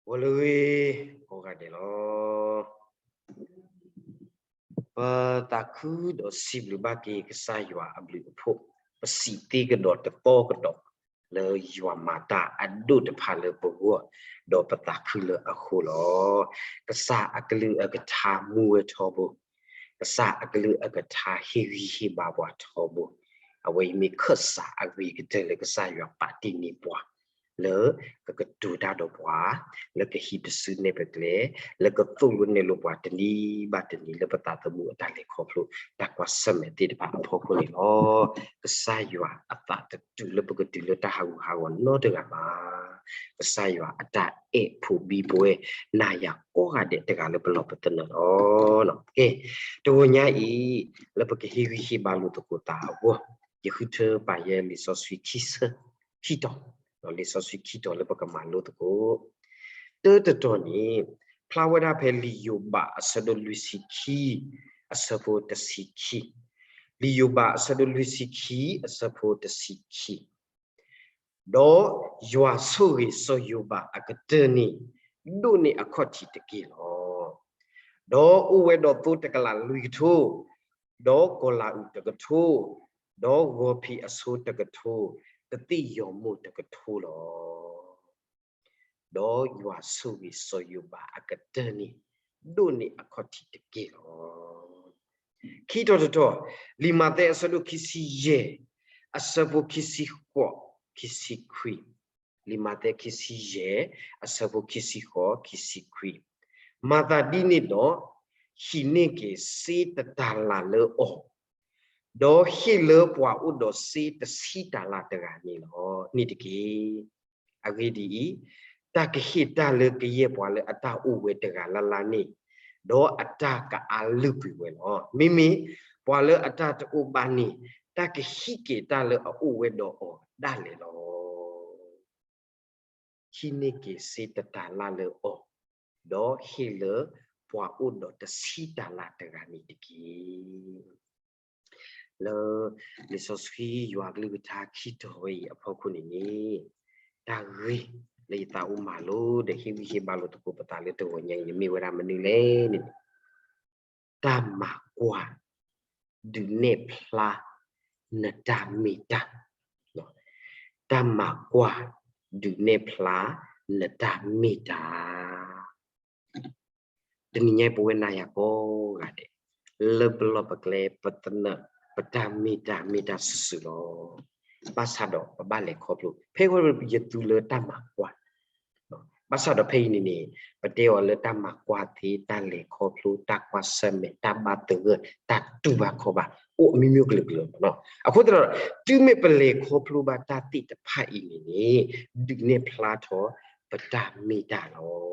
ဂီၤလၢအဂ့ၤ ကိးဂၤဒဲးလီၤ. ပသးခုဒီးစံးဘျုးဘၣ်က့ၤကစၢ်ယွၤအဘျုးအဖှိၣ်, ပစံးသ့ကဒီးတသီကဒီး လၢယွၤမၤတၢ်အဒိၣ်တဖၣ်လၢပဂီၢ်, ဒီးပသးခုလၢအဃိလီၤ. ကစၢ်အကလုၢ်အကထါမူဝဲထီဘိ, ကစၢ်အကလုၢ်အကထါဟ့ၣ်ဂံၢ်ဟ့ၣ်ဘါပှၤထီဘိ, အဝဲအံၤမ့ၢ်ခၢၣ်စးအဂ့ၤကတၢၢ်လၢကစၢ်ယွၤပာ်တ့ၢ်န့ၢ်ပှၤ လၢကကတိၤတၢ်ဒီးပှၤ, လၢကဟံးပစုနဲၣ်ပကျဲ, လၢကသိၣ်လိနဲၣ်လိပှၤတနံၤဘၣ်တနံၤ လၢပသးသမူအတၢ်လဲၤခီဖျိ တၢ်ကွၢ်ဆၢၣ်မဲာ်သ့ၣ်တဖၣ်အဖီခိၣ်န့ၣ်လီၤ. ကစၢ်ယွၤအသးတတုၤလၢပကတုၤလၢတၢ်ဟးဂူာ်ဟးဂီၤနီတဂၤဘၣ်. ကစၢ်ယွၤအတၢ်အဲၣ်ဖိးဘံပဝဲ နၤယၤကိးဂၤဒဲးတဂၤလၢပလီၢ်ပသနၢၣ်လီၤ. ကဲ, တဂီၤညါအံၤ လၢပကဟ့ၣ်ဂံၢ်ဟ့ၣ်ဘါလိာ်သကိးသးအဂီၢ်, ယဃုထၢပာ်ယဲလံာ်စီဆှံခံဆၢ, ခံတီၤ, လံာ်စီဆှံခံတီၤလၢပကမၤလိသကိး, တၢတတီၤန့ၣ် ဖျါဝဲဒၣ်ဖဲလံာ်ယိၤဘးအဆၢဒိၣ်လွံၢ်ဆံခံ, အဆၢဖိတဆံခံ, လံာ်ယိၤဘးအဆၢဒိၣ်လွံၢ်ဆံခံ အဆၢဖိတဆံခံ ဒီးယွၤဆိၣ်ဂ့ၤစီၤယိၤဘးအကတၢၢ်န့ၣ် ဒိၣ်န့ၢ်အခီၣ်ထံးတက့ၢ်လီၤ. ဒီးအိၣ်ဝဲဒီးသိတကလးလွံၢ်ကထိ, ဒီးကီၤလၤအုးတကထိ, ဒီးဂီၤဖံးအဆိတကထိ, ကသ့ၣ်ယီၤမိၢ်တကထိလီၤ. ဒီးယွၤဆိၣ်ဂ့ၤစီၤယိၤဘးအကတၢၢ်န့ၣ် ဒိၣ်န့ၢ်အခီၣ်ထံးတက့ၢ်လီၤ. ခံတီၤတတီၤ, လံာ်မးသဲအဆၢဒိၣ်ခံဆံယဲၢ်, အဆၢဖိခံဆံဃိး, ခံဆံခွံ, လံာ်မးသဲခံဆံယဲၢ်, အဆၢဖိခံဆံဃိး, ခံဆံခွံ, မၤသးဒ်န့ၣ်ဒီး, ဟံးန့ၢ်က့ၤစ့တတၤလၣ်လၢအီၤ, ဒီးဟ့ၣ်လၢပှၤအိၣ်ဒီးစ့တဆံတၤလၣ်တဂၤန့ၣ်လီၤ, န့ၣ်တက့ၢ်. အဂ့ၢ်ဒ်အံၤ, တၢ်ကဟ့ၣ်တၢ်လၢကယဲၢ်ပှၤလၢအတၢ်အိၣ်ဝဲတဂၤလၢ်လၢ်န့ၣ်, ဒီးအတၢ်ကအါလုၢ်ကွံာ်ဝဲလီၤ. မ့မ့ၢ်ပှၤလၢအတၢ်တအိၣ်ဘၣ်န့ၣ်, တၢ်ကဟံးက့ၤတၢ်လၢအအိၣ်ဝဲဒီးအီၤဒၣ်လဲာ်လီၤ. ဟံးန့ၢ်က့ၤစ့တတၤလၣ်လၢအီၤ, ဒီးဟ့ၣ်လၢပှၤအိၣ်ဒီးတဆံတၤလၣ်တဂၤန့ၣ်တက့ၢ်. လၢလံာ်စီဆှံယွၤကလုၢ်ကထါခံတီၤဝဲအံၤအဖီခိၣ်န့ၣ်န့ၣ်, တၢ်ဂ့ၢ်လၢယသးအိၣ်မၤလိဒီးဟ့ၣ်ဂံၢ်ဟ့ၣ်ဘါလိာ်သကိးပသးလၢတဂီၤညါအံၤန့ၣ် မ့ၢ်ဝဲဒၣ်မနုၤလဲၣ်န့ၣ်န့ၣ်, တၢ်မၤကွၢ်ဒုးနဲၣ်ဖျါနတၢ်မ့ၢ်တၢ်, တၢ်မၤကွၢ်ဒုးနဲၣ်ဖျါနတၢ်မ့ၢ်တၢ်. တနံၤညါအံၤပဝဲနၤယၤကိးဂၤဒဲး, လၢပလီၢ်ပကျဲပသနၢၣ် ပတၢ်မ့ၢ်တၢ်မ့ၢ်တၢ်စုာ်စုာ်လီၤ. ဘၣ်ဆၣ်ဒီးပဘၣ်လဲၤခီဖျိ, ဖဲအံၤယသူလၢတၢ်မၤကွၢ် ဘၣ်ဆၣ်ဒီးဖဲအံၤန့ၣ်န့ၣ် ပတဲအီၤလၢတၢ်မၤကွၢ်သ့, တၢ်လဲၤခီဖျိ, တၢ်ကွၢ်ဆၢၣ်မဲာ်, တၢ်ဘၣ်သဂၢၢ်, တၢ်တူၢ်ဘၣ်ခီၣ်ဘၣ်, အိၣ်အမံၤမံၤကလုာ်ကလုာ်မ့ၢ်နီၤ. အဃိသတးဒီး တုၤမ့ၢ်ပလဲၤခီဖျိဘၣ်တၢ်သ့ၣ်တဖၣ်အံၤန့ၣ်န့ၣ် ဒုးနဲၣ်ဖျါထီၣ်ပတၢ်မ့ၢ်တၢ်လီၤ.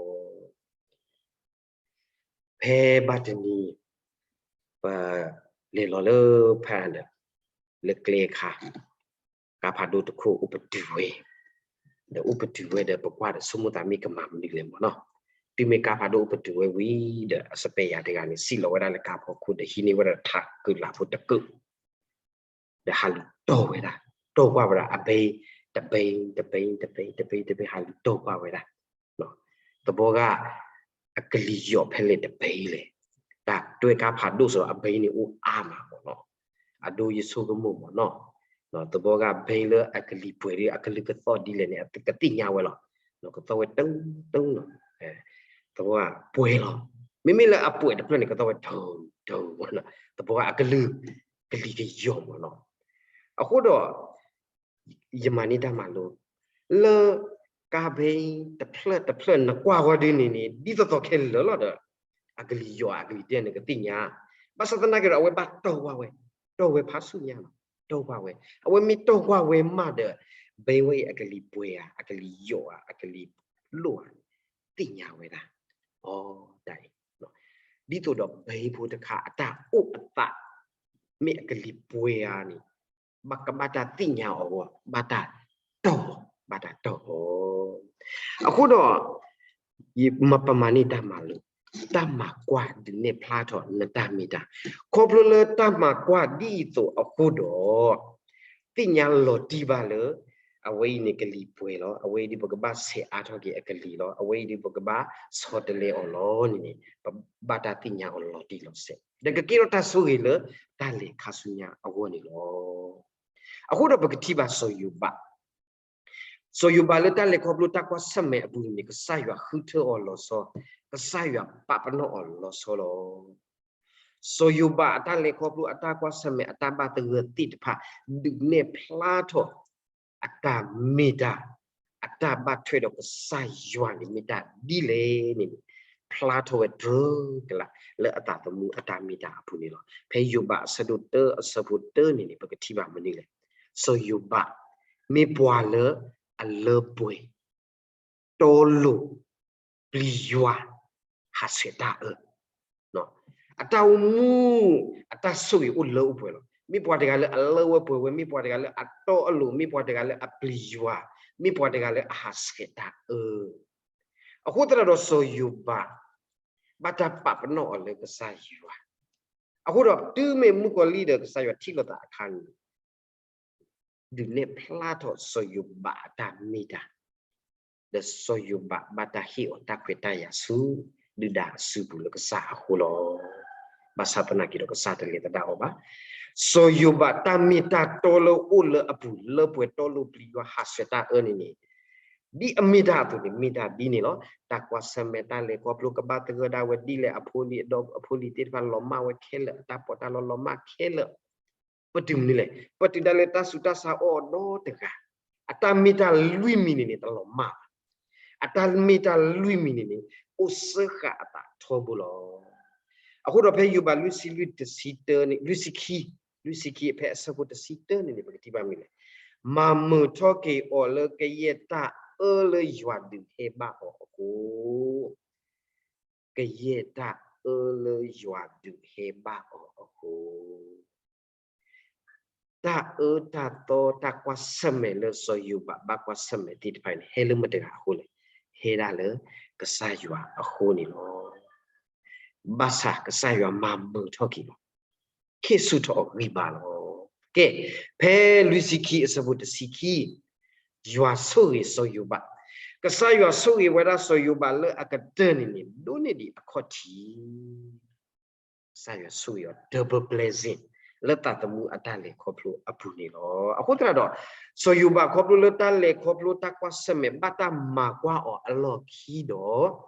ဖဲဘၣ်တနံၤ ပလဲၤလီၤလၢဖဲဒီး လၢကျဲအခါ ကါဖးဒိၣ်တခိၣ်အိၣ်ပတုာ်ဝဲ, ဒီးအိၣ်ပတုာ်ဝဲဒီး ပကွၢ်ဒီးဆိကမိၣ်သးမ့ၢ်ကမၤမနုၤလဲၣ်မ့ၢ်နီၤ. တုၤမ့ၢ်ကါဖးဒိၣ်အိၣ်ပတုာ်ဝဲဝံၤဒီး အစပယ်ယၤတဂၤန့ၣ် စံၣ်လီၤဝဲဒၣ်လၢကါဖီခိၣ်ဒီး ဟံးန့ၢ်ဝဲဒၣ်ထးကုလးဖိတကုာ် ဒီးဟးလူၤတီၢ်ဝဲဒၣ်, တီၢ်ကွၢ်ဝဲဒၣ်အဘဲ တဘဲ တဘဲ တဘဲ တဘဲ တဘဲ ဟးလူၤတီၢ်ကွၢ်ဝဲဒၣ်, သဘီဂၤ အကလံၤယီၤဖဲလဲၣ်တဘဲလဲၣ်, တၢ်တွဲကါဖးဒိၣ်စ့ၢ်ကီး အဘဲန့ၣ်အိၣ်အါမးမ့ၢ်နီၤ, အဒိယဆိကမိၣ်မ့ၢ်နီၤ, သဘီဂၤဘဲလၢအကလံၤပှဲၤဒီး အကလုၢ်ကသီၣ်ဒ်လဲၣ်န့ၣ် ကသ့ၣ်ညါဝဲလီၤ, ကသီၣ်ဝဲတၢ်တၢ်နီၤ, သဘီဂၤပှဲၤလီၤ, မ့မ့ၢ်လၢအပှဲၤတဖျၢၣ်န့ၣ် ကသီၣ်ဝဲတၢ်တၢ်မ့ၢ်နီၤ, သဘီဂၤအကလုၢ် ကလံၤကယီၤမ့ၢ်နီၤ, အဃိဒီး ယမၤန့ၢ်တၢ်မၤလိ လၢကါဘဲတဖျၢၣ်တဖျၢၣ်နကွၢ်ဝဲဒ်န့ၣ်န့ၣ် ဒ်သိးသိးခဲလၢာ်လီၤဒီး အကလံၤယီၤအကလံၤတဲန့ၣ်ကသ့ၣ်ညါ, ဘၣ်ဆၣ်သနာ်က့ဒီး အဝဲဘၣ်တီၢ်ကွၢ်ဝဲ, တီၢ်ဝဲဖးဆူညါလီၤ, တီၢ်ကွၢ်ဝဲ, အဝဲမ့ၢ်တီၢ်ကွၢ်ဝဲမးဒီး ဘဲဝဲအံၤအကလံၤပှဲၤဧါ, အကလံၤယီၤဧါ, အကလံၤလိၣ်ဧါ, သ့ၣ်ညါဝဲဒၣ်, အီ တၢ်အံၤ ဒ်သိးဒီးဘဲဖိတခါအတၢ်အိၣ်အသး မ့ၢ်အကလံၤပှဲၤဧါန့ၣ် ဘၣ်ကဘၣ်တၢ်သ့ၣ်ညါအီၤအဂီၢ် ဘၣ်တၢ်တီၢ်, ဘၣ်တၢ်တီၢ်အီၤ, အဃိဒီး ယမၤပမၤန့ၢ်တၢ်မၤလိ, တၢ်မၤကွၢ်ဒုးနဲၣ်ဖျါထီၣ်နတၢ်မ့ၢ်တၢ်, ခီဖျိလၢတၢ်မၤကွၢ်ဒ်အံၤသိးအဃိဒီး သ့ၣ်ညါလီၤတံၢ်ဘၣ်လၢ အဝဲအံၤန့ၣ်ကလံၤပှဲၤလီၤ. အဝဲအံၤဒုးပကဘၣ်ဆဲးအါထီၣ်က့ၤအကလံၤလီၤ. အဝဲအံၤဒုးပကဘၣ်ဆီတလဲအီၤလီၤန့ၣ်န့ၣ် ပဘၣ်တၢ်သ့ၣ်ညါအီၤလီၤတံၢ်လီၤဆဲး ဒီးကကဲထီၣ်တၢ်ဆိၣ်ဂ့ၤလၢတၢ်လဲၤခါဆူညါအဂီၢ်န့ၣ်လီၤ. အဃိဒီးပကထံၣ်ဘၣ်စီၤယိၤဘး စီၤယိၤဘးလၢတၢ်လဲၤခီဖျိတၢ်ကွၢ်ဆၢၣ်မဲာ်အပူၤန့ၣ် ကစၢ်ယွၤဃုထၢအီၤလီၤဆီ, ကစၢ်ယွၤပာ်ပနီၣ်အီၤလီၤဆီလီၤ. စီၤယိၤဘးအတၢ်လဲၤခီဖျိအတၢ်ကွၢ်ဆၢၣ်မဲာ်အတၢ်ဘၣ်သဂၢၢ်သ့ၣ်တဖၣ် ဒုးနဲၣ်ဖျါထီၣ် အတၢ်မ့ၢ်တၢ်, အတၢ်ဘၣ်ထွဲဒီးကစၢ်ယွၤန့ၣ်မ့ၢ်တၢ်ဒ်လဲၣ်န့ၣ်န့ၣ် ဖျါထီၣ်ဝဲတြၢၤကလာ်လၢအသးသမူအတၢ်မ့ၢ်တၢ်အပူၤန့ၣ်လီၤ. ဖဲယိၤဘးအဆၢဒိၣ်တၢအဆၢဖိတၢန့ၣ်န့ၣ် ပကထံၣ်ဘၣ်မနုၤလဲၣ်. စီၤယိၤဘး မ့ၢ်ပှၤလၢအလၢပှဲၤ တီလိၤ ပျံၤယွၤ ဟးဆှဲးတၢ်အၢ အတၢ်အိၣ်မူ အတၢ်ဆိၣ်ဂ့ၤအိၣ်လၢအိၣ်ပှဲၤလီၤ. မ့ၢ်ပှၤတဂၤလၢအလၢဝဲပှဲၤဝဲ, မ့ၢ်ပှၤတဂၤလၢအတီအလိၤ, မ့ၢ်ပှၤတဂၤလၢအပျံၤယွၤ, မ့ၢ်ပှၤတဂၤလၢအဟးဆှဲးတၢ်အၢ. အဃိသတးဒီးစီၤယိၤဘး ဘၣ်တၢ်ပာ်ပနီၣ်အီၤလၢကစၢ်ယွၤ. အဃိဒီးတုၤမ့ၢ်မုၣ်ကီၤလံၢ်ဒီးကစၢ်ယွၤထံၣ်လိာ်သးအခါန့ၣ် ဒုးနဲၣ်ဖျါထီၣ်စီၤယိၤဘးအတၢ်မ့ၢ်တၢ်, ဒီးစီၤယိၤဘးဘၣ်တၢ်ဟ့ၣ်အီၤတၢ်ခွဲးတၢ်ယာ်ဆူ ဒုၣ်ဒါအစုပူၤလၢကစၢ်အဃိလီၤ. ဘၣ်ဆၣ်သနာ်က့ဒီးကစၢ်တလဲၤသဒၣ်အီၤဘၣ်. စီၤယိၤဘးတၢ်မ့ၢ်တၢ်တီလၢအိၣ်လၢအပူၤ လၢပှဲၤတီလိၤပျံၤယွၤဟးဆှဲးတၢ်အၢန့ၣ်န့ၣ် ဒ်အမ့ၢ်တၢ်အသိးန့ၣ် မ့ၢ်တၢ်ဒ်န့ၣ်လီၤ. တၢ်ကွၢ်ဆၢၣ်မဲာ်တၢ်လဲၤခီဖျိကဘၣ်သဂၢၢ်ဒၣ်ဝဲဒ်လဲၣ်အဖိလံၤအဒီးအဖိလံၤသ့ၣ်တဖၣ်လီၤမၢ်ဝဲခဲလၢာ် အတၢ်ပီးတၢ်လီလီၤမၢ်ခဲလၢာ် ပတုၤမနုၤလဲၣ်, ပတုၤဒၣ်လၢတၢ်ဆူးတၢ်ဆါအိၣ်ဒီတဂၤ, အတၢ်မ့ၢ်တၢ်လွံၢ်မံၤန့ၣ်န့ၣ် တလီၤမၢ်ဘၣ်. အတၢ်မ့ၢ်တၢ်လွံၢ်မံၤန့ၣ်န့ၣ် အိၣ်စၢဃာ်အသးထီဘိလီၤ. အဃိဒီးဖဲယိၤဘးလွံၢ်ဆံလွံၢ်တဆံတၢန့ၣ် လွံၢ်ဆံခံ, လွံၢ်ဆံခံဖဲအဆၢဖိတဆံတၢန့ၣ်န့ၣ် ပကထံၣ်ဘၣ်မနုၤလဲၣ်. မၤမုာ်ထီၣ်က့ၤအီၤလၢကယဲၢ်တၢ်အၢလၢယွၤဒုးဟဲဘၣ်အီၤအဃိ ကယဲၢ်တၢ်အၢလၢယွၤဒုးဟဲဘၣ်အီၤအဃိ တၢ်အၢတၢ်သီတၢ်ကွၢ်ဆၢၣ်မဲာ်လၢစီၤယိၤဘးဘၣ်ကွၢ်ဆၢၣ်မဲာ်သ့ၣ်တဖၣ်န့ၣ် ဟဲလၢမတၤတဂၤအဃိလဲၣ်. ဟဲဒၣ်လၢကစၢ်ယွၤအဃိန့ၣ်လီၤ. ဘၣ်ဆၣ်ကစၢ်ယွၤမၤမုာ်ထီၣ်က့ၤလီၤ. ခ့ၣ်ဆူၣ်ထီၣ်အဂံၢ်ဘါလီၤ. ကဲ, ဖဲလွံၢ်ဆံခံအဆၢဖိတဆံခံ ယွၤဆိၣ်ဂ့ၤစီၤယိၤဘး, ကစၢ်ယွၤဆိၣ်ဂ့ၤဝဲဒၣ်စီၤယိၤဘးလၢအကတၢၢ်န့ၣ်န့ၣ် ဒိးန့ၢ်ဒံးအခီၣ်ထံး ကစၢ်ယွၤဆိၣ်ဂ့ၤအီၤ double blessing လၢသးသမူအတၢ်လဲၤခီဖျိအပူၤန့ၣ်လီၤ. အဃိသတးဒီး စီၤယိၤဘးခီဖျိလၢတၢ်လဲၤခီဖျိတၢ်ကွၢ်ဆၢၣ်မဲာ်ဘၣ်တၢ်မၤကွၢ်အီၤအလီၢ်ခံဒီး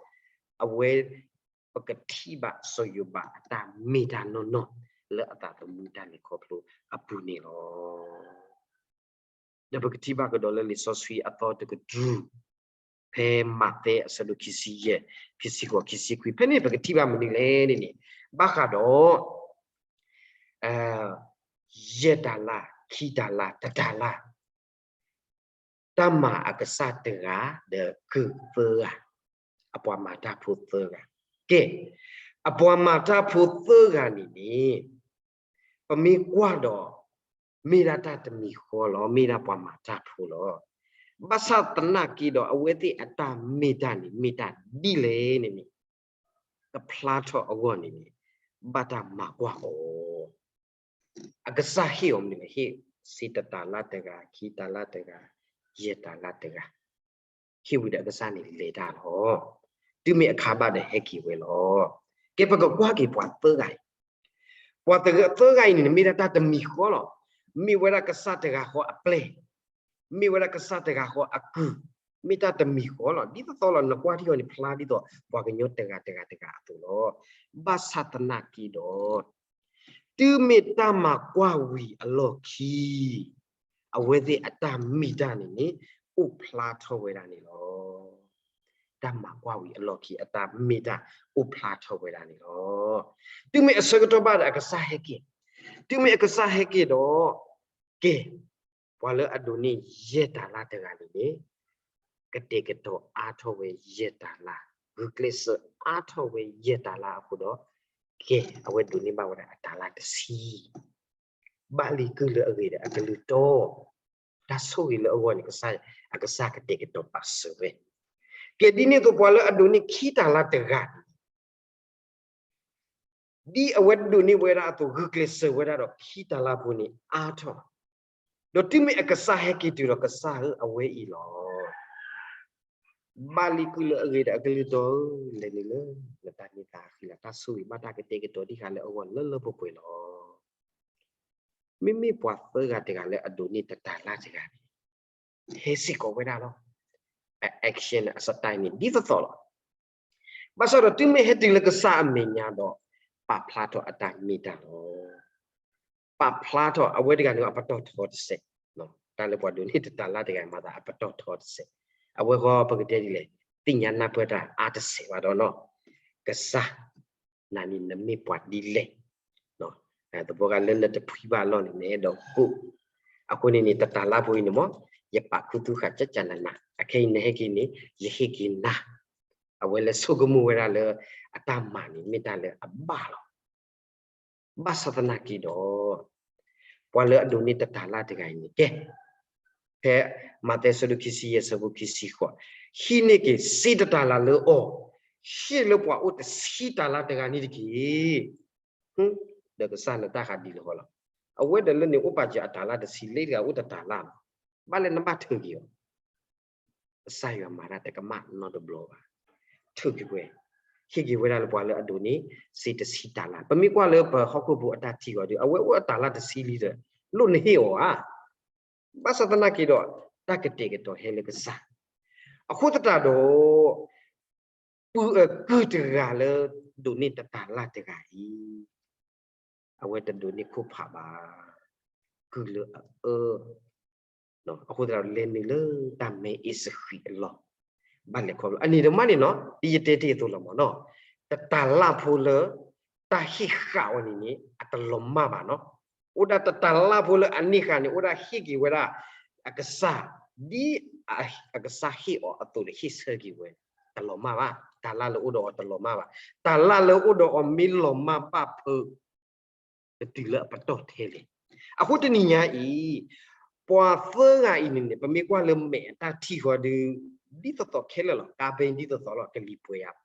အဝဲ ပကထံၣ်ဘၣ်စီၤယိၤဘးအတၢ်မ့ၢ်တၢ်နီၢ်နီၢ် လၢအသးသမူတၢ်လဲၤခီဖျိအပူၤန့ၣ်လီၤ. ဒီးပကထံၣ်ဘၣ်ကဒီးလၢလံာ်စီဆှံအသီတကတြူၢ် ဖဲမးသဲအဆၢဒိၣ်ခံဆံယဲၢ်, ခံဆံဃိး, ခံဆံခွံ, ဖဲန့ၣ်ပကထံၣ်ဘၣ်မနုၤလဲၣ်န့ၣ်န့ၣ်, ဘၣ်ဃးဒီး ယဲၢ်တၤလါ, ခံတၤလါ, တတၤလါ, တၢ်မၤအကစၢ်တဂၤ ဒီးကုၢ်သၢဂၤ, အပှၤမၤတၢ်ဖိသၢဂၤ. ကဲ, အပှၤမၤတၢ်ဖိသၢဂၤန့ၣ်န့ၣ် ပမ့ၢ်ကွၢ်ဒီး မ့ၢ်ဒၣ်တၢ်တမံၤဃီလီၤ, မ့ၢ်ဒၣ်ပှၤမၤတၢ်ဖိလီၤ. ဘၣ်ဆၣ်သနာ်က့ဒီး အဝဲသ့ၣ်အတၢ်မ့ၢ်တၢ်န့ၣ် မ့ၢ်တၢ်ဒ်လဲၣ်န့ၣ်န့ၣ် ကဖျါထီၣ်အဂီၢ်န့ၣ်န့ၣ် ဘၣ်တၢ်မၤကွၢ်အီၤ အကစၢ်ဟ့ၣ်အီၤမနုၤလဲၣ်, ဟ့ၣ်စ့တတၤလါတဂၤ, ခံတၤလါတဂၤ, ယဲၢ်တၤလါတဂၤ, ဟ့ၣ်ဝံၤဒီးအကစၢ်န့ၣ်လဲၤတၢ်လီၤ. တုၤမ့ၢ်အခါဘၣ်ဒီးဟဲက့ၤဝဲလီၤ. ကဲ ပကကွၢ်က့ၤပှၤသၢဂၤအံၤ, ပှၤသၢဂၤအံၤန့ၣ် မ့ၢ်ဒၣ်တၢ်တမံၤဃီလီၤ. မ့ၢ်ဝဲဒၣ်ကစၢ်တဂၤဃီအပျဲၢ်, မ့ၢ်ဝဲဒၣ်ကစၢ်တဂၤဃီအကုၢ်, မ့ၢ်တၢ်တမံၤဃီလီၤ. ဒ်သိးသိးလီၤ နကွၢ်ထံအီၤန့ၣ် ဖျါဒ်သိး ပှၤကညီတဂၤတဂၤတဂၤအသိးလီၤ. ဘၣ်ဆၣ်သနာ်က့ဒီး တုၤမ့ၢ်တၢ်မၤကွၢ်ဝံၤအလီၢ်ခံ အဝဲသ့ၣ်အတၢ်မ့ၢ်တၢ်န့ၣ်န့ၣ် အိၣ်ဖျါထီၣ်ဝဲဒၣ်န့ၣ်လီၤ. တၢ်မၤကွၢ်ဝံၤအလီၢ်ခံ အတၢ်မ့ၢ်တၢ်အိၣ်ဖျါထီၣ်ဝဲဒၣ်န့ၣ်လီၤ. တုၤမ့ၢ်အဆၢကတီၢ်ဘၣ်ဒီးအကစၢ်ဟဲက့ၤ, တုၤမ့ၢ်အကစၢ်ဟဲက့ၤဒီး ကဲ ပှၤလၢအဒိးန့ၢ်ယဲၢ်တၤလါတဂၤန့ၣ်န့ၣ် ကတဲာ်ကတီၤအါထီၣ်ဝဲယဲၢ်တၤလါ, ဂုာ်ကျဲးစၢးအါထီၣ်ဝဲယဲၢ်တၤလါအဃိဒီး ကဲ အဝဲဒိးန့ၢ်ဘၣ်ဝဲဒၣ်အတၤလါတဆံ ဘၣ်လံကုၢ်လၢအဂ့ၤဒီးအကလုၢ်တီ, တၢ်ဆိၣ်ဂ့ၤလၢအဂီၢ်န့ၣ် ကစၢ် အကစၢ်ကတဲာ်ကတီၤပာ်စၢၤဝဲ. ကဲဒ်န့ၣ်အသိးပှၤလၢအဒိးန့ၢ်ခံတၤလါတဂၤန့ၣ် ဒ်အဝဲဒိးန့ၢ်ဝဲဒၣ်အသိး ဂုာ်ကျဲးစၢးဝဲဒၣ်ဒီးခံတၤလါဖိန့ၣ်အါထီၣ်, ဒီးတုၤမ့ၢ်အကစၢ်ဟဲက့ၤတုၤဒီး ကစၢ်ဧၢ အဝဲအံၤလီၤ. ဘၣ်လံကုၢ်လၢအဂ့ၤဒီးအကလုၢ်တီဧၢ, လဲၤနုာ်လၢနတၢ်မ့ၢ်တၢ်ဃံလၤ တၢ်ဆိၣ်ဂ့ၤဘၣ်တၢ်ကတဲာ်ကတီၤတံၢ်ဃာ်လၢအဂီၢ်လၢလၢပှဲၤပှဲၤလီၤ. မ့မ့ၢ်ပှၤသၢဂၤတဂၤလၢအဒိးန့ၢ်တတၤလၣ်တဂၤန့ၣ် ဟဲစ့ၢ်ကီးဝဲဒၣ်လီၤ. အ action အ style န့ၣ် ဒ်သိးသိးလီၤ. ဘၣ်ဆၣ်ဒီးတုၤမ့ၢ်ဟဲတုၤလၢကစၢ်အမဲာ်ညါဒီး ပာ်ဖျါထီၣ်အတၢ်မ့ၢ်တၢ်လီၤ. ပာ်ဖျါထီၣ်အဝဲတဂၤန့ၣ်အပတီၢ်ထီတစဲး, တၢ်လၢပှၤဒိးန့ၢ်တတၤလၣ်တဂၤမၤသးအပတီၢ်ထီတစဲး, အဝဲဃီပကတဲဒ်လဲၣ်, သ့ၣ်ညါနၢ်ပၢၢ်တၢ်အါတစဲးဘၣ်ဒီးနီၤ, ကစၢ် နၤန့ၣ်နမ့ၢ်ပှၤဒ်လဲၣ်, သပှၢ်ကလၢနတဖှံဘၣ်အလီၢ်န့ၣ် နအဲၣ်ဒိးကိၣ်, အဃိန့ၣ်န့ၣ် တတၤလၣ်ဖိအံၤန့ၣ်မ့ၢ် ယပာ်ခူသူၣ်ဃာ်ကကနနၤ, အခဲအံၤနဟဲက့ၤန့ၣ် ယဟ့ၣ်က့ၤနၤ, အဝဲလၢဆိကမိၣ်ဝဲဒၣ်လၢ အတၢ်မၤန့ၣ် မ့ၢ်တၢ်လၢအဘၣ်လီၤ. ဘၣ်ဆၣ်သနာ်က့ဒီး ပှၤလၢအဒိးန့ၢ်တတၤလၣ်တဂၤအံၤန့ၣ် ကဲ, ဖဲမးသဲအဆၢဒိၣ်ခံဆံယဲၢ်အဆၢဖိခံဆံဃိး, ဟံးန့ၢ်က့ၤစ့တတၤလၣ်လၢအီၤ, ဟ့ၣ်လၢပှၤအိၣ်တဆံတၤလၣ်တဂၤန့ၣ်တက့ၢ်. ဒီးကစၢ်လၢတၢ်ဃးဒ်လဲၣ်ဃီလီၤ. အဝဲဒီးလၢန့ၣ်အိၣ်ပာ်စၢၤအတၤလၣ်တဆံ လၢတဂၤအိၣ်တတၤလၣ်လီၤ. ဘၣ်လဲၣ်နဘၣ်ထုးက့ၤအီၤ ကစၢ်ယွၤမၤတၢ်တကမၣ်နီတဘျီဘၣ်. ထုးက့ၤဝဲ, ဟ့ၣ်က့ၤဝဲဒၣ်လၢပှၤလၢအဒိးန့ၢ်စ့တဆံတၤလၣ်. ပမ့ၢ်ကွၢ်လၢပဟီၣ်ခိၣ်ဖိအတၢ်ထံၣ်အီၤဒီး အဝဲအိၣ်အတၤလၣ်တဆံလံဒီး လိၣ်နဟ့ၣ်အီၤဧါ. ဘၣ်ဆၣ်သနာ်က့ဒီး တၢ်ကတဲာ်ကတီၤဟဲလၢကစၢ်. အဃိသတးဒီး ပုၢ်အကုၢ်တဂၤလၢဒိးန့ၢ်တတၤလၣ်တဂၤအံၤ အဝဲတဒိးန့ၢ်ခိၣ်ဖးဘၣ်, ကုၢ်လၢအအၢ, အဃိသတးဒီးလဲၤနုာ်လၢတၢ်မဲအ့စဃံးအလီၢ်, ဘၣ်လဲၤခီဖျိ အန့ၣ်တမ့ၢ်န့ၣ်နီၤ, ဒ်ယတဲတ့ၢ်အသိးလီၤမ့ၢ်နီၤ, တတၤလၣ်ဖိလၢ တၢ်ဟ့ၣ်ဃာ်အီၤန့ၣ်န့ၣ် အတလီၤမၢ်ဘၣ်နီၤ. အိၣ်ဒၣ်တတၤလၣ်ဖိလၢအန့ၢ်ဃာ်န့ၣ် အိၣ်ဒၣ်ဟ့ၣ်က့ၤဝဲဒၣ် အကစၢ်, ဒ်အကစၢ်ဟ့ၣ်အီၤအသိးဒီးဟ့ၣ်ဆၢက့ၤဝဲ, တလီၤမၢ်ဘၣ်. တၢ်လၢ်လၢအိၣ်ဒီးအီၤတလီၤမၢ်ဘၣ်. တၢ်လၢ်လၢအိၣ်ဒီးအီၤမ့ၢ်လီၤမၢ်ဘၣ်ဖုး ကတုၤလၢအပတီၢ်ထဲလဲၣ်. အဃိတနံၤညါအံၤ ပှၤသၢဂၤအံၤန့ၣ်န့ၣ် ပမ့ၢ်ကွၢ်လၢမဲာ်အတၢ်ထံၣ်ဃီဒီး ဒ်သိးသိးခဲလၢာ်လီၤ. ကါဘဲဒ်သိးသိးလီၤ. ကလံၤပှဲၤယၤ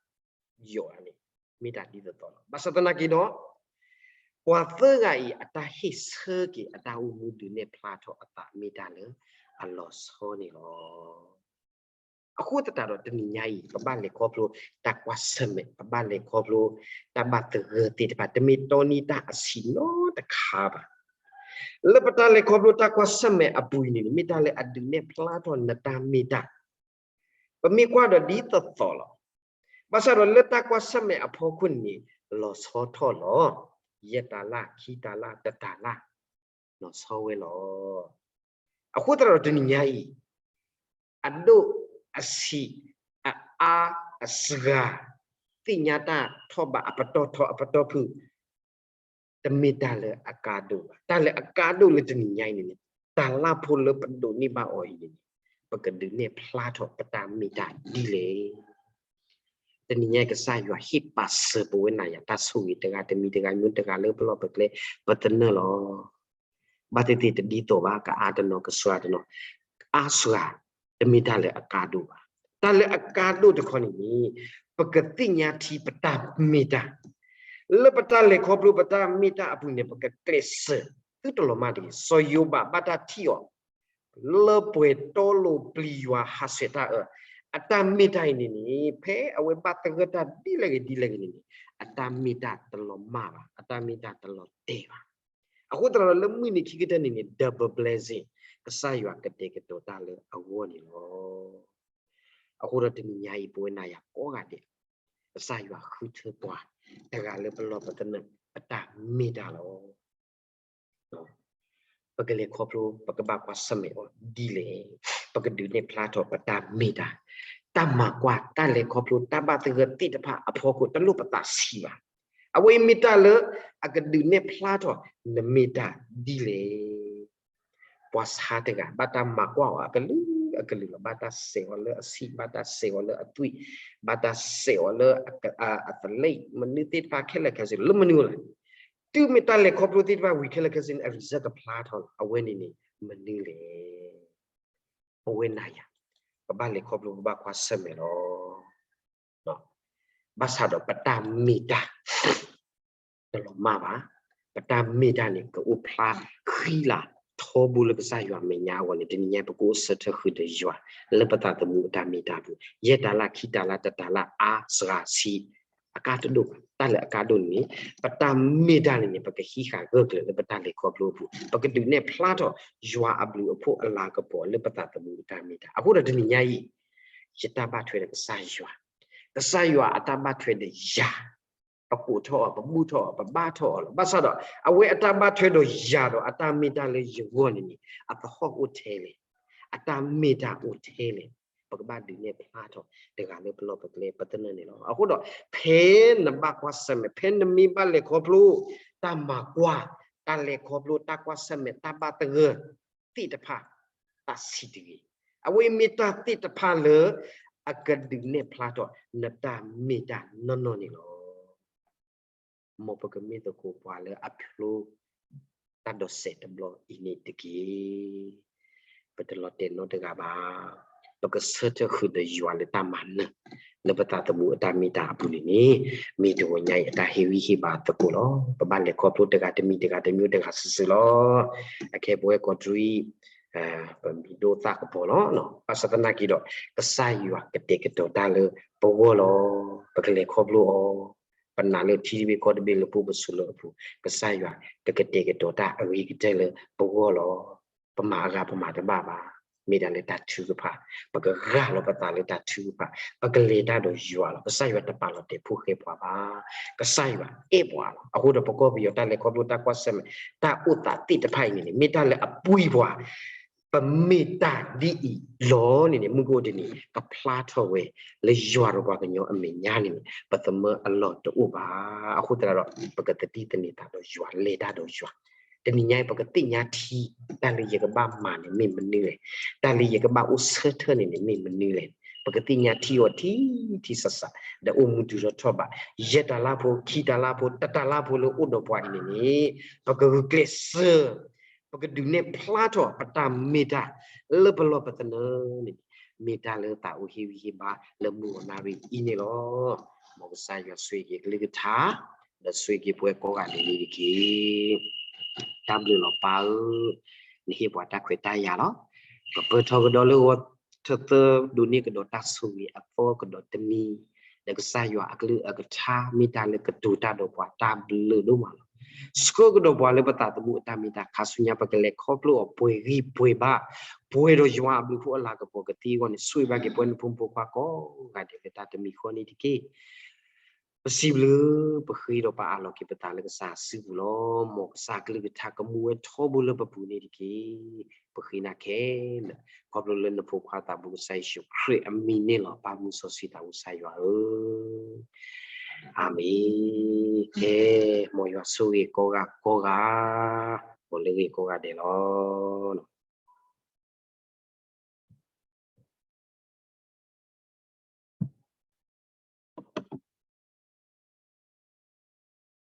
ယီၤန့ၣ် မ့ၢ်တၢ်ဒ်သိးသိးလီၤ. ဘၣ်ဆၣ်သနာ်က့ဒီး ပှၤသၢဂၤအံၤအတၢ်ဟ့ၣ်ဆၢက့ၤအတၢ်အိၣ်မူဒုးနဲၣ်ဖျါထီၣ်အသးမ့ၢ်တၢ်လၢအလီၤဆီန့ၣ်လီၤ. အဃိသတးဒီးတနံၤညါအံၤ ပဘၣ်လဲၤခီဖျိတၢ်ကွၢ်ဆၢၣ်မဲာ်, ပဘၣ်လဲၤခီဖျိတၢ်ဘၣ်သဂၢၢ်သ့ၣ်တဖၣ် တမ့ၢ်တီနံၤတၢ်အဆံးနီတခါဘၣ်. လၢပတၢ်လဲၤခီဖျိတၢ်ကွၢ်ဆၢၣ်မဲာ်အပူၤအံၤန့ၣ် မ့ၢ်တၢ်လၢအဒုးနဲၣ်ဖျါထီၣ်နတၢ်မ့ၢ်တၢ် ပမ့ၢ်ကွၢ်ဒီးဒ်သိးသိးလီၤ. ဘၣ်ဆၣ်ဒီးလၢတၢ်ကွၢ်ဆၢၣ်မဲာ်အဖီခိၣ်န့ၣ် လီၤဆီထီၣ်လီၤ. ယဲၢ်တၤလၣ်, ခံတၤလၣ်, တတၤလၣ်, လီၤဆီဝဲလီၤ. အဃိသတးဒီးတနံၤညါအံၤ အဒိၣ်အဆံး အအါအစှၤ သ့ၣ်ညါတၢ်ထီၣ်ဘးအပတီၢ်ထီအပတီၢ်ဖုၣ် တမ့ၢ်တၢ်လၢအကါဒိၣ်ဘၣ်. တၢ်လၢအကါဒိၣ်လၢတနံၤညါအံၤန့ၣ်န့ၣ် တၢ်လၢ်ဖိလၢပဒိးန့ၢ်ဘၣ်အီၤအံၤန့ၣ်န့ၣ် ပကဒုးနဲၣ်ဖျါထီၣ်ပတၢ်မ့ၢ်တၢ်ဒ်လဲၣ်. တနံၤညါအံၤ ကစၢ်ယွၤဟ့ၣ်ပာ်စၢၤပဝဲနၤယၤတၢ်ဆိၣ်ဂ့ၤတဂၤတမံၤတဂၤမံၤတဂၤလၢပလီၢ်ပကျဲ ပသနၢၣ်လီၤ. ဘၣ်သ့ၣ်သ့ၣ်တဒ်သိးဘၣ် ကအါတနီၤကစှၤတနီၤ အါစှၤ တမ့ၢ်တၢ်လၢအကါဒိၣ်ဘၣ်. တၢ်လၢအကါဒိၣ်တခီန့ၣ်န့ၣ် ပကသ့ၣ်ညါထံပတၢ်မ့ၢ်တၢ် လၢပတၢ်လဲၤခီဖျိပတၢ်မ့ၢ်တၢ်အပူၤန့ၣ် ပကကျဲးစၢးသုတလီၤမၢ်တဂ့ၤ. စီၤယိၤဘးဘၣ်တၢ်ထံၣ်အီၤ လၢပှဲၤတီလိၤပျံၤယွၤဟးဆှဲးတၢ်အၢ အတၢ်မ့ၢ်တၢ်အံၤန့ၣ်န့ၣ် ဖဲအဝဲဘၣ်သဂၢၢ်တၢ်ဒ်လဲၣ်ဂ့ၤဒ်လဲၣ်ဂ့ၤန့ၣ်န့ၣ် အတၢ်မ့ၢ်တၢ်တလီၤမၢ်ဘၣ်, အတၢ်မ့ၢ်တၢ်တလီၤတဲာ်ဘၣ်. အဃိသတးဒီးလၢမုၢ်နံၤခံကတၢၢ်န့ၣ်န့ၣ် double blessing ကစၢ်ယွၤကတဲာ်ကတီၤတၢ်လၢအဂီၢ်န့ၣ်လီၤ. အဃိဒီးတနံၤညါအံၤ ပဝဲနၤယၤကိးဂၤဒဲး ကစၢ်ယွၤဃုထၢပှၤ တဂၤလၢပလီၢ်ပသနၢၣ် ပတၢ်မ့ၢ်တၢ်လီၤ. ပကလဲၤခီဖျိ ပကဘၣ်ကွၢ်ဆၢၣ်မဲာ်အီၤဒ်လဲၣ်, ပကဒုးနဲၣ်ဖျါထီၣ်ပတၢ်မ့ၢ်တၢ်, တၢ်မၤကွၢ် တၢ်လဲၤခီဖျိ တၢ်ဘၣ်သဂၢၢ်သ့ၣ်တဖၣ်အဖီခိၣ် တလိၣ်ပသးဆံးဘၣ်. အဝဲအံၤမ့ၢ်တၢ်လၢအကဒုးနဲၣ်ဖျါထီၣ် နမ့ၢ်တၢ်ဒ်လဲၣ်. ပှၤဆါတဂၤ ဘၣ်တၢ်မၤကွၢ်အီၤအကလုာ်အကလုာ်လီၤ. ဘၣ်တၢ်စဲးအီၤလၢအဆံး, ဘၣ်တၢ်စဲးအီၤလၢအသွံၣ်, ဘၣ်တၢ်စဲးအီၤလၢအသလ့ၣ်, မနုၤသ့ၣ်တဖၣ်ခဲလၢာ်ခဲဆ့ လၢမနုၤလဲၣ်. တုၤမ့ၢ်တၢ်လဲၤခီဖျိသ့ၣ်တဖၣ်ဝံၤခဲလၢာ်ခဲဆ့န့ၣ် အ result ကဖျါထီၣ်လီၤ. အဝဲန့ၣ်န့ၣ် မနုၤလဲၣ်. ပဝဲနၤယၤ ပဘၣ်လဲၤခီဖျိ ပဘၣ်ကွၢ်ဆၢၣ်မဲာ်လီၤ. ဘၣ်ဆၣ်ဒီးပတၢ်မ့ၢ်တၢ် တလီၤမၢ်ဘၣ်. ပတၢ်မ့ၢ်တၢ်န့ၣ် ကအိၣ်ဖျါဃံလၤထီ ထီဘိလၢကစၢ်ယွၤအမဲာ်ညါအဂီၢ်န့ၣ် တနံၤညါပကအိၣ်ဆၢထၢၣ်ဃုာ်ဒီးယွၤ လၢပသးသမူအတၢ်မ့ၢ်တၢ်ပူၤ, ယဲၢ်တၤလၣ် ခံတၤလၣ် တတၤလၣ် အါ စှၤ ဆံ အကါတဒိၣ်ဘၣ်. တၢ်လၢအကါဒိၣ်န့ၣ် ပတၢ်မ့ၢ်တၢ်န့ၣ်န့ၣ် ပကဟံးဃာ်ဂၢၢ်ကျၢၤလၢပတၢ်လဲၤခီဖျိအပူၤ, ပကဒုးနဲၣ်ဖျါထီၣ်ယွၤအဘျုးအဖှိၣ်အလၤကပီၤလၢပသးသမူအတၢ်မ့ၢ်တၢ်. အဃိဒီးတနံၤညါအံၤ ယတၢ်ဘၣ်ထွဲဒီးကစၢ်ယွၤ, ကစၢ်ယွၤအတၢ်ဘၣ်ထွဲဒီးယၤ ပကိးထီၣ်အီၤ, ပဘူၣ်ထီၣ်အီၤ, ပဘါထီၣ်အီၤလီၤ. ဘၣ်ဆၣ်ဒီး အဝဲအတၢ်ဘၣ်ထွဲဒီးယၤဒီးအတၢ်မ့ၢ်တၢ်လၢယဂီၢ်န့ၣ်န့ၣ် အသဟီၣ်အိၣ်ထဲလဲၣ်, အတၢ်မ့ၢ်တၢ်အိၣ်ထဲလဲၣ်, ပကဘၣ်ဒုးနဲၣ်ဖျါထီၣ်တဂၤလၢပလီၢ်ပကျဲပသနၢၣ်န့ၣ်လီၤ. အဃိဒီး ဖဲနဘၣ်ကွၢ်ဆၢၣ်မဲာ်, ဖဲနမ့ၢ်ဘၣ်လဲၤခီဖျိ တၢ်မၤကွၢ်, တၢ်လဲၤခီဖျိ, တၢ်ကွၢ်ဆၢၣ်မဲာ်, တၢ်ဘၣ်သဂၢၢ်သ့ၣ်တဖၣ် တၢ်ဆံးတဂ့ၤ. အဝဲမ့ၢ်တၢ်သ့ၣ်တဖၣ်လၢ အကဒုးနဲၣ်ဖျါထီၣ်နတၢ်မ့ၢ်တၢ်နီၢ်နီၢ်န့ၣ်လီၤ. မ်ပကမ့ၢ်သကိးပှၤလၢအဖျိ တၢ်ဒိးစဲးတဘျီအံၤန့ၣ်တက့ၢ်. ပတလီၤတဲာ်နီတဂၤဘၣ်. ပကဆၢထၢၣ်ဃုာ်ဒီးယွၤလၢတၢ်မၤနၢၤ လၢပသးသမူအတၢ်မ့ၢ်တၢ်အပူၤန့ၣ်န့ၣ် မ့ၢ်တဂီၤညါအံၤအတၢ်ဟ့ၣ်ဂံၢ်ဟ့ၣ်ဘါသကိးလီၤ. ပဘၣ်လဲၤခီဖျိတဂၤတမံၤတဂၤတမံၤတဂၤစုာ်စုာ်လီၤ. အခဲပဝဲကီးတရံး ပမံၤဒိၣ်သၣ်ကပီၤလီၤ. ဘၣ်ဆၣ်သနာ်က့ဒီး ကစၢ်ယွၤကတဲာ်ကတီၤတၢ်လၢပဂီၢ်လီၤ. ပကလဲၤခီဖျိအီၤ, ပနာ်လၢထံတဘ့ၣ်ကီၢ်တဘ့ၣ်လၢပအိၣ်ပဆိးလၢအပူၤ, ကစၢ်ယွၤကကတဲာ်ကတီၤတၢ်အဂ့ၤကတၢၢ်လၢပဂီၢ်လီၤ. ပမၤအဂၤပမၤတဘၣ်ဘၣ်. မ့ၢ်ဒၣ်လၢတၢ်ထုကဖၣ်, ပကဂၢ်လီၤပသးလၢတၢ်ထုကဖၣ်, ပကလဲၤတၢ်ဒီးယွၤလီၤ. ကစၢ်ယွၤတပာ်လီၤတဲာ်ဖိဃဲပှၤဘၣ်. ကစၢ်ယွၤအဲၣ်ပှၤလီၤ. အဃိဒီးပကီၢ်ပယီၤတၢ်လဲၤခီဖျိတၢ်ကွၢ်ဆၢၣ်မဲာ် တၢ်အိၣ်သးသ့ၣ်တဖၣ်အံၤန့ၣ်န့ၣ် မ့ၢ်တၢ်လၢအပှံၤပှၤ ပမ့ၢ်တၢ်ဒ်အံၤလီၤန့ၣ်န့ၣ် မုၢ်ကအိၣ်တနံၤ ကဖျါထီၣ်ဝဲလၢယွၤဒီးပှၤကညီအမဲာ်ညါန့ၣ်န့ၣ် ပသမၢအလီၢ်တအိၣ်ဘၣ်. အဃိသတးဒီး ပကသတိသန့ၤသးဒီးယွၤ လဲၤတၢ်ဒီးယွၤ. တနံၤညါအံၤ ပကသ့ၣ်ညါထံ တၢ်လၢယကဘၣ်မၤန့ၣ်မ့ၢ်မနုၤလဲၣ်, တၢ်လၢယကဘၣ်အိၣ်ဆၢထၢၣ်န့ၣ်န့ၣ်မ့ၢ်မနုၤလဲၣ်. ပကသ့ၣ်ညါထံအီၤထံထံဆးဆး ဒီးအိၣ်မူဒုးထီၣ်ထီၣ်ဘး ယဲၢ်တၤလၣ်ဖိ ခံတၤလၣ်ဖိ တတၤလၣ်ဖိလၢအိၣ်ဒီးပှၤအံၤန့ၣ်န့ၣ် ပကဂုာ်ကျဲးစၢး ပကဒုးနဲၣ်ဖျါထီၣ်ပတၢ်မ့ၢ်တၢ်လၢပလီၢ်ပသနၢၣ်န့ၣ် မ့ၢ်တၢ်လၢသးအိၣ်ဟ့ၣ်ဂံၢ်ဟ့ၣ်ဘါလၢမုၢ်ဂီၤနၣ်ရံၣ်အံၤန့ၣ်လီၤ. မ်ကစၢ်ယွၤဆိၣ်ဂ့ၤက့ၤကလုၢ်ကထါ ဒီးဆိၣ်ဂ့ၤက့ၤပဝဲကိးဂၤဒဲးန့ၣ်တက့ၢ်. တၢ်ဘျုးလီၤပၢ်ဧၢ, နဟ့ၣ်ပှၤတၢ်ခွဲးတၢ်ယာ်လီၤ. ပပၢၢ်ထီကဒီးလၢဂီၤထၢၣ်သၢ ဒိးန့ၢ်ကဒီးတၢ်ဆိၣ်ဂ့ၤအသီကဒီးတမံၤ, ဒီးကစၢ်ယွၤအကလုၢ်အကထါမ့ၢ်တၢ်လၢကတိၤတၢ်ဒီးပှၤတၢ်ဘျုးဒိၣ်မးလီၤ. ဆှၢကဒီးပှၤလၢပသးသမူအတၢ်မ့ၢ်တၢ် ခါဆူညါပကလဲၤခီဖျိအီၤပှဲၤဂံၢ်ပှဲၤဘါ, ပှဲၤဒီးယွၤအဘျုးအဖှိၣ်အလၤကပီၤကသ့အဂီၢ်န့ၣ် ဆိၣ်ဂ့ၤဘၣ်က့ၤပဝဲနဖိမုၣ်ဖိခွါကိးဂၤဒဲးလၢတၢ်တမံၤဃီန့ၣ်တက့ၢ်. ပစံးဘျုး ပဃ့ဒီးပအးလီၤက့ၤပသးလၢကစၢ်အစုပူၤလီၤ. မ်ကစၢ်ကလုၢ်ကထါကမူဝဲထီဘိလၢပပူၤန့ၣ်တက့ၢ်. ပဃ့နၤခဲလၢာ် ခီဖျိလၢနဖိခွါသးဘိကစၢ်ယ့ၣ်ၡူးခရံာ်အမံၤန့ၣ်လီၤ. ပၢ်မုၢ်စီဆှံသးဘိကစၢ်ယွၤဧၢ, အၤမ့ၣ်. ကဲ, မ်ယွၤဆိၣ်ဂ့ၤကိးဂၤကိးဂၤ, မ်လၢဂ့ၤကိးဂၤဒဲးလီၤ.